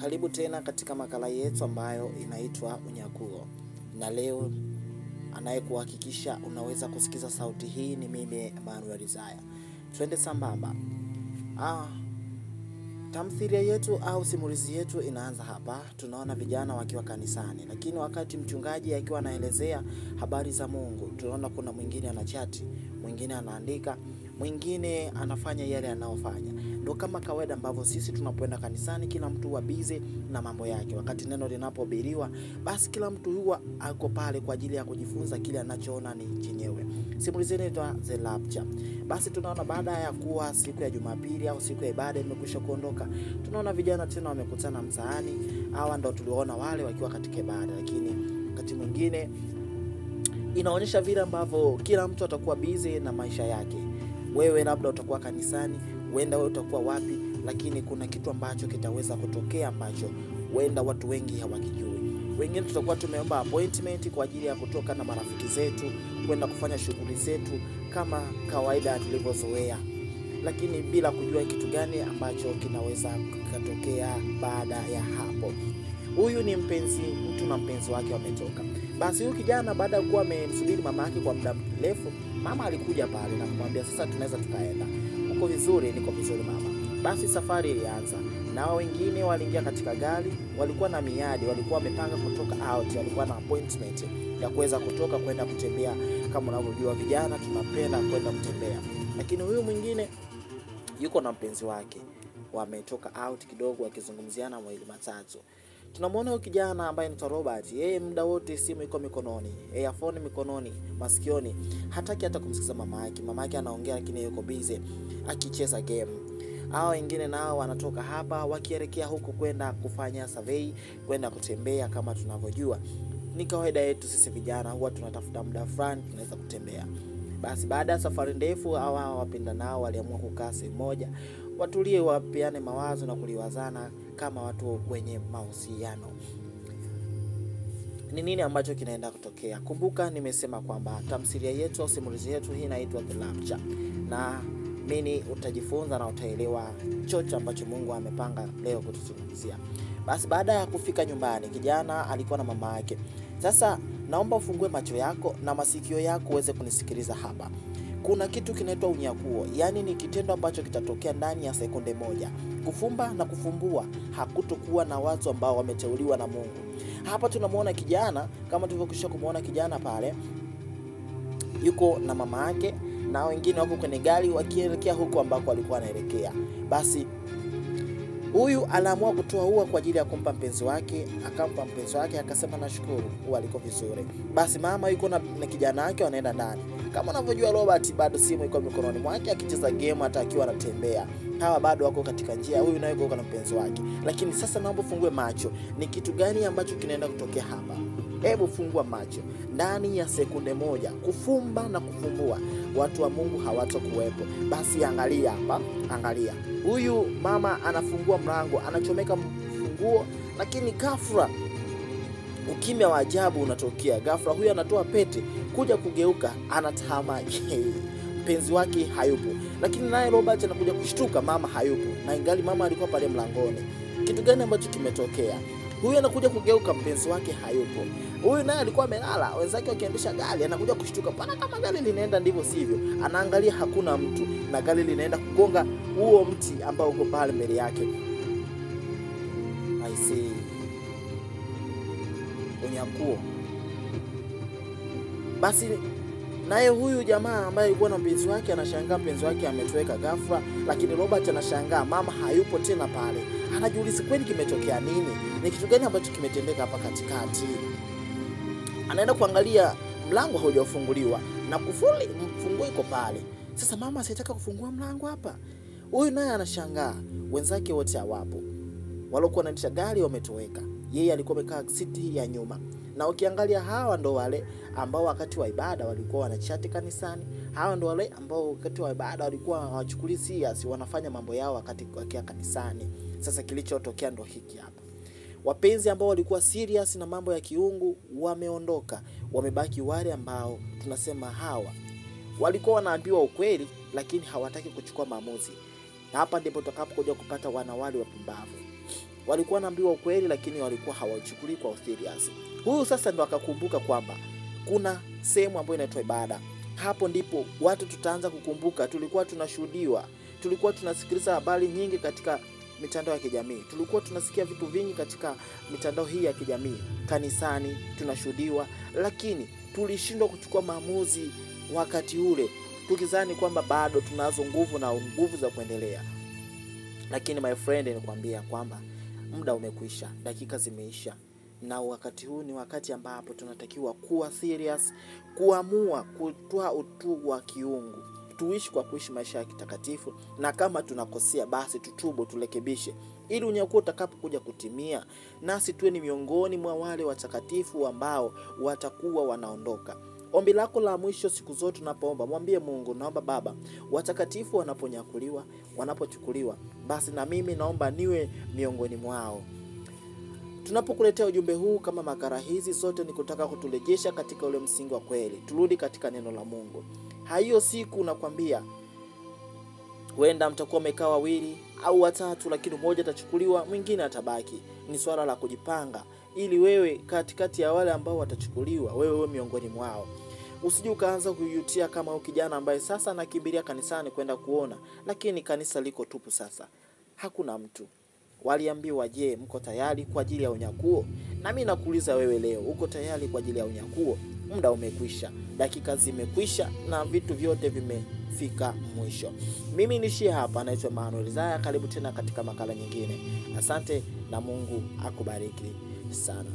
Karibu tena katika makala yetu ambayo inaitwa Unyakuo. Na leo anayekuhakikisha unaweza kusikiza sauti hii ni mimi Emmanuel Isaya. Twende sambamba. Tamthilia yetu au simulizi yetu inaanza hapa. Tunaona vijana wakiwa kanisani, lakini wakati mchungaji akiwa anaelezea habari za Mungu, tunaona kuna mwingine anachati, mwingine anaandika, mwingine anafanya yale anayofanya. Ndio kama kawaida ambavyo sisi tunapoenda kanisani, kila mtu huwa busy na mambo yake. Wakati neno linapohubiriwa, basi kila mtu huwa ako pale kwa ajili ya kujifunza kile anachoona ni chenyewe. Simulizi inaitwa The Rapture. Basi tunaona baada ya kuwa siku ya Jumapili au siku ya ibada imekwisha kuondoka, tunaona vijana tena wamekutana mtaani. Hawa ndio tuliona wale wakiwa katika ibada, lakini wakati mwingine inaonyesha vile ambavyo kila mtu atakuwa busy na maisha yake. Wewe labda utakuwa kanisani, huenda wewe utakuwa wapi, lakini kuna kitu ambacho kitaweza kutokea ambacho huenda watu wengi hawakijui. Wengine tutakuwa tumeomba appointment kwa ajili ya kutoka na marafiki zetu kwenda kufanya shughuli zetu kama kawaida tulivyozoea, lakini bila kujua kitu gani ambacho kinaweza kutokea baada ya hapo. Huyu ni mpenzi, mtu na mpenzi wake wametoka. Basi huyu kijana baada ya kuwa amemsubiri mama yake kwa muda mrefu, mama alikuja pale na kumwambia sasa tunaweza tukaenda. Uko vizuri? Niko vizuri mama. Basi safari ilianza. Na wengine waliingia katika gari, walikuwa na miadi, walikuwa wamepanga kutoka out, walikuwa na appointment ya kuweza kutoka kwenda kutembea. Kama unavyojua vijana tunapenda kwenda kutembea. Lakini huyu mwingine yuko na mpenzi wake, wametoka out kidogo wakizungumziana mawili matatu. Tunamuona huyu kijana ambaye ni Robert, yeye muda wote simu iko mikononi, earphone mikononi, masikioni, hataki hata kumsikiza mama yake. Mama yake anaongea lakini yuko busy akicheza game. Hao wengine nao wanatoka hapa wakielekea huko kwenda kufanya survey, kwenda kutembea. Kama tunavyojua ni kawaida yetu sisi vijana, huwa tunatafuta muda fulani tunaweza kutembea. Basi baada ya safari ndefu, hawa wapendanao waliamua kukaa sehemu moja, watulie, wapeane mawazo na kuliwazana kama watu wenye mahusiano. Ni nini ambacho kinaenda kutokea? Kumbuka nimesema kwamba tamthilia yetu au simulizi yetu hii inaitwa The Rapture, na mimi utajifunza na utaelewa chochote ambacho Mungu amepanga leo kutuzungumzia. Basi baada ya kufika nyumbani, kijana alikuwa na mama yake. Sasa naomba ufungue macho yako na masikio yako uweze kunisikiliza hapa. Kuna kitu kinaitwa unyakuo, yani ni kitendo ambacho kitatokea ndani ya sekunde moja. Kufumba na kufumbua, hakutokuwa na watu ambao wameteuliwa na Mungu. Hapa tunamuona kijana, kama tulivyokwisha kumuona kijana pale, yuko na mama yake na wengine wako kwenye gari wakielekea huko ambako walikuwa wanaelekea. Basi huyu aliamua kutoa ua kwa ajili ya kumpa mpenzi wake, akampa mpenzi wake akasema nashukuru, ua liko vizuri. Basi mama yuko na kijana wake wanaenda ndani. Kama unavyojua Robert bado simu iko mikononi mwake akicheza game hata akiwa anatembea. Hawa bado wako katika njia, huyu naye yuko na mpenzi wake. Lakini sasa naomba ufungue macho, ni kitu gani ambacho kinaenda kutokea hapa? Hebu fungua macho. Ndani ya sekunde moja, kufumba na kufumbua, watu wa Mungu hawatakuwepo. Basi angalia hapa, angalia. Huyu mama anafungua mlango, anachomeka funguo, lakini ghafla ukimya wa ajabu unatokea. Ghafla huyu anatoa pete, kuja kugeuka, anatahamaki. Mpenzi wake hayupo. Lakini naye Robert anakuja kushtuka, mama hayupo. Na ingali mama alikuwa pale mlangoni. Kitu gani ambacho kimetokea? Huyu anakuja kugeuka, mpenzi wake hayupo. Huyu naye alikuwa amelala, wenzake wakiendesha gari, anakuja kushtuka. Pana kama gari linaenda ndivyo sivyo. Anaangalia hakuna mtu na gari linaenda kugonga huo mti ambao uko pale mbele yake. I see. Unyakuo. Basi naye huyu jamaa ambaye alikuwa na mpenzi wake anashangaa mpenzi wake ametoweka ghafla, lakini Robert anashangaa mama hayupo tena pale. Anajiuliza kweli kimetokea nini? Ni kitu gani ambacho kimetendeka hapa katikati? Anaenda kuangalia mlango haujafunguliwa na kufuli mfunguo iko pale. Sasa mama asitaka kufungua mlango hapa. Huyu naye anashangaa, wenzake wote hawapo. Waliokuwa wanaendesha gari wametoweka. Yeye alikuwa amekaa siti ya nyuma. Na ukiangalia hawa ndo wale ambao wakati wa ibada walikuwa wanachati kanisani. Hawa ndo wale ambao wakati wa ibada walikuwa hawachukuli serious, wanafanya mambo yao wakati wakiwa kanisani. Sasa kilichotokea ndo hiki hapa. Wapenzi ambao walikuwa serious na mambo ya kiungu wameondoka. Wamebaki wale ambao tunasema hawa walikuwa wanaambiwa ukweli lakini hawataki kuchukua maamuzi. Na hapa ndipo tutakapokuja kupata wanawali wapumbavu. Walikuwa wanaambiwa ukweli, lakini walikuwa hawauchukulii kwa serious. Huyu sasa ndo akakumbuka kwamba kuna sehemu ambayo inaitwa ibada. Hapo ndipo watu tutaanza kukumbuka, tulikuwa tunashuhudiwa, tulikuwa tunasikiliza habari nyingi katika mitandao ya kijamii, tulikuwa tunasikia vitu vingi katika mitandao hii ya kijamii, kanisani tunashuhudiwa, lakini tulishindwa kuchukua maamuzi wakati ule, tukizani kwamba bado tunazo nguvu na nguvu za kuendelea. Lakini my friend, nikwambia kwamba muda umekwisha, dakika zimeisha, na wakati huu ni wakati ambapo tunatakiwa kuwa serious, kuamua kutoa utu wa kiungu, tuishi kwa kuishi maisha ya kitakatifu, na kama tunakosea basi tutubu, turekebishe, ili unyakuo utakapokuja kutimia nasi tuwe ni miongoni mwa wale watakatifu ambao watakuwa wanaondoka. Ombi lako la mwisho siku zote unapoomba, mwambie Mungu, naomba Baba, watakatifu wanaponyakuliwa, wanapochukuliwa, basi na mimi naomba niwe miongoni mwao. Tunapokuletea ujumbe huu kama makala hizi zote ni kutaka kuturejesha katika ule msingi wa kweli, turudi katika neno la Mungu. Hiyo siku nakwambia, huenda mtakuwa mmekaa wawili au watatu, lakini mmoja atachukuliwa, mwingine atabaki. Ni swala la kujipanga, ili wewe katikati ya wale ambao watachukuliwa, wewe uwe miongoni mwao. Usije ukaanza kujutia kama huyu kijana ambaye sasa anakimbilia kanisani kwenda kuona, lakini kanisa liko tupu sasa, hakuna mtu. Waliambiwa, je, mko tayari kwa ajili ya unyakuo? Na mimi nakuuliza wewe leo, uko tayari kwa ajili ya unyakuo? Muda umekwisha, dakika zimekwisha, na vitu vyote vimefika mwisho. Mimi nishie hapa, naitwa Emmanuel Zaya. Karibu tena katika makala nyingine. Asante na Mungu akubariki sana.